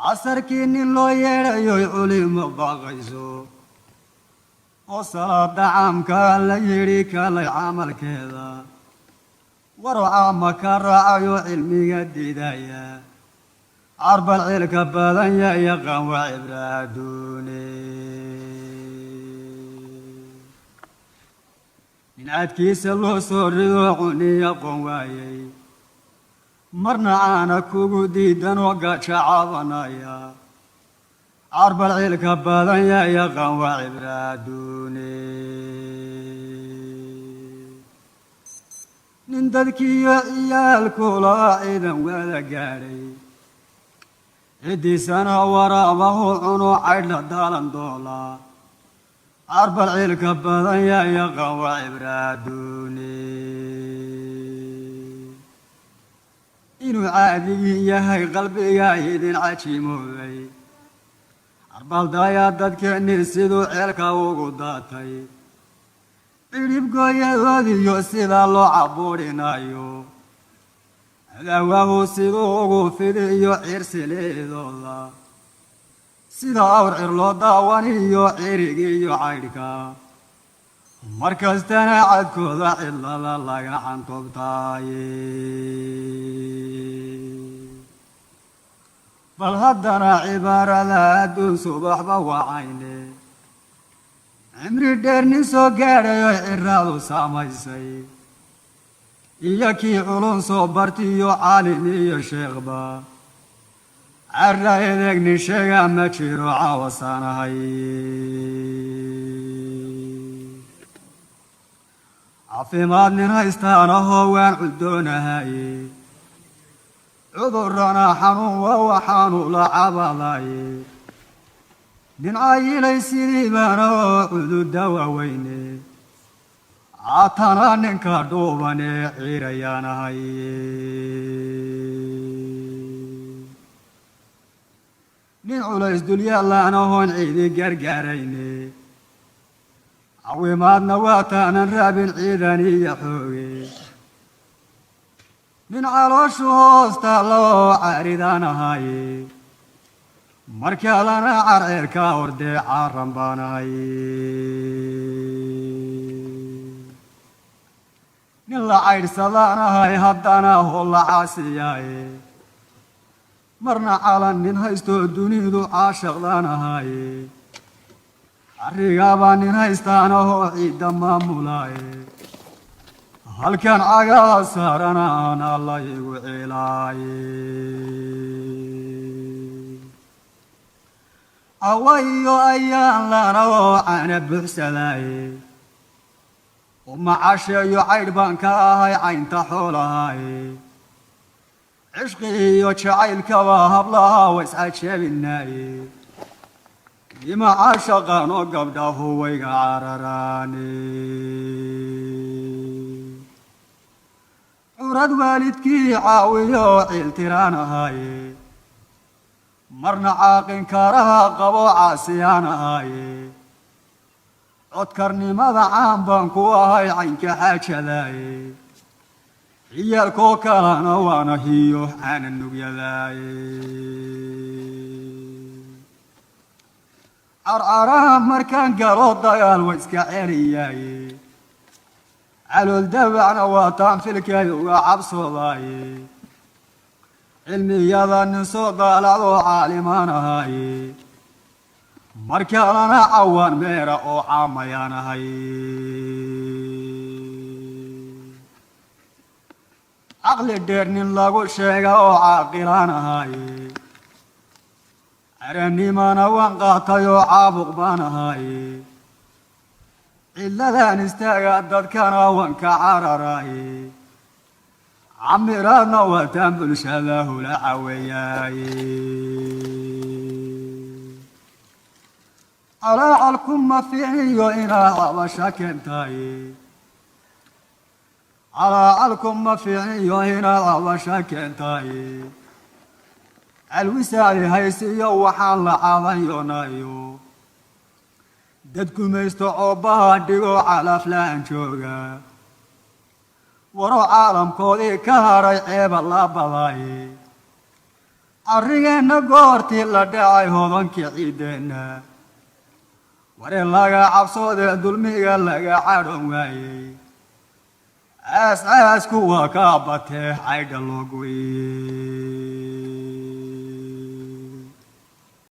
Casarkii nin loo yeedhayoy culimo baaqayso oo salaada caamka la yidhi kalay camalkeeda, waro caama ka raacayo cilmiga diidaya, carbal cilka badan ya yaqaan waa cibraaduune. Nin cadkiisa loo soo rido cuni aqoon waayay, marna caana kugu diidan oo gaaja cabanaya, carbal cilka badan ya yaqaan waa cibraaduune. Nin dadkiiyo ciyaalkula ciidan wada gaadhay, ciddiisana waraabahu cuno caydhla daalan doola, carbal cilka badan ya yaqaan waa cibraaduune. Inuu caadigii yahay qalbigaa idin cajimoobay, carbaldaayaa dadkeennii siduu ceelka ugu daatay, cidhibgooyadoodiyo sidaa loo cabuurinayo, cadaawahu siduu ugu fidiyo ciirsiliidooda, sida awr cir loo daawaniyo cirigiiyo caydhka, mar kastana cadkooda cidlada laga cantobtaaye. Bal haddana cibaarada adduun subaxba wacayne, cimri dheer nin soo gaadhayo ciraadu saamaysay, iyo kii culun soo bartiyo caalim iyo sheekhba, cara edeeg nin sheega ma jiro cawasaanahay. Caafimaad nin haystaanahoo waan cuddoonahaye, cudurana xanuun waa waxaanu la cabadaye, nin cayilay sidii baana oo cududa waaweyne, caatana ninka dhuubane ciirayaanahay. Nin culays dulyaalaanahoon ciidi gargaarayne, cawimaadna waa taanan raabin ciidan iyo xooge, nin calooshu hoosta loo caaridaan ahaye, markalana carceerka ordee caaran baanahay. Nin la caydhsadaan ahay haddana hoo la caasiyaaye, marna calan nin haystoo dunidu caashaqdaan ahaye, arrigaabaa nin haystaanahoo ciidda maamulaaye, halkan cagaha saaranaan alla igu cilaaye. Cawayo ayaan lana oo cana buuxsadaaye, umacasheeyo caydh baan ka ahay caynta xoolahaaye, cishqi iyo jacaylkaba hablaha waiscajeebinaaye, imacaashaqaanoo gabdhahu wayga cararaane. Curad waalidkii caawiyo oo ciiltiraan ahaaye, marna caaqinkaaraha qabo caasiyaan ahaaye, codkarnimada caan baan ku ahay caynka xaajadaaye, ciyaalkoo kalena waana hiyo caana nugyadaaye. Carcaraha markaan galo dagaal wa iska celiyaaye, calool dabacna waa taan filkay uga cabsoodaaye, cilmiyada nin soo daalacdoo caalimaan ahaaye, markalana cawaan meera oo caamayaan ahay. Caqli dheer nin lagu sheega oo caaqilaan ahaaye, caranimana waan qaatay oo caabuq baan ahaaye, cidladan istaaga dadkana waan ka cararaaye, camiraadna waataan bulshada hula caweeyaaye. Calaacalkuma fiiciyo inaad cabasha keentaaye, calaacalkuma fiiciyo inaad cabasha keentaaye, calwisaadi haysiyo waxaan la cabanyonayo, dad gumaysto coobbaha dhigo calaflaan jooga, waro caalamkoodii ka haray ceeba la badaaye. Carrigeenna goortii la dhacay hodankii ciiddeenna, ware laga cabsoodee dulmiga laga cadhon waayey, caas caasku waa kaa batee caydha loo goyey.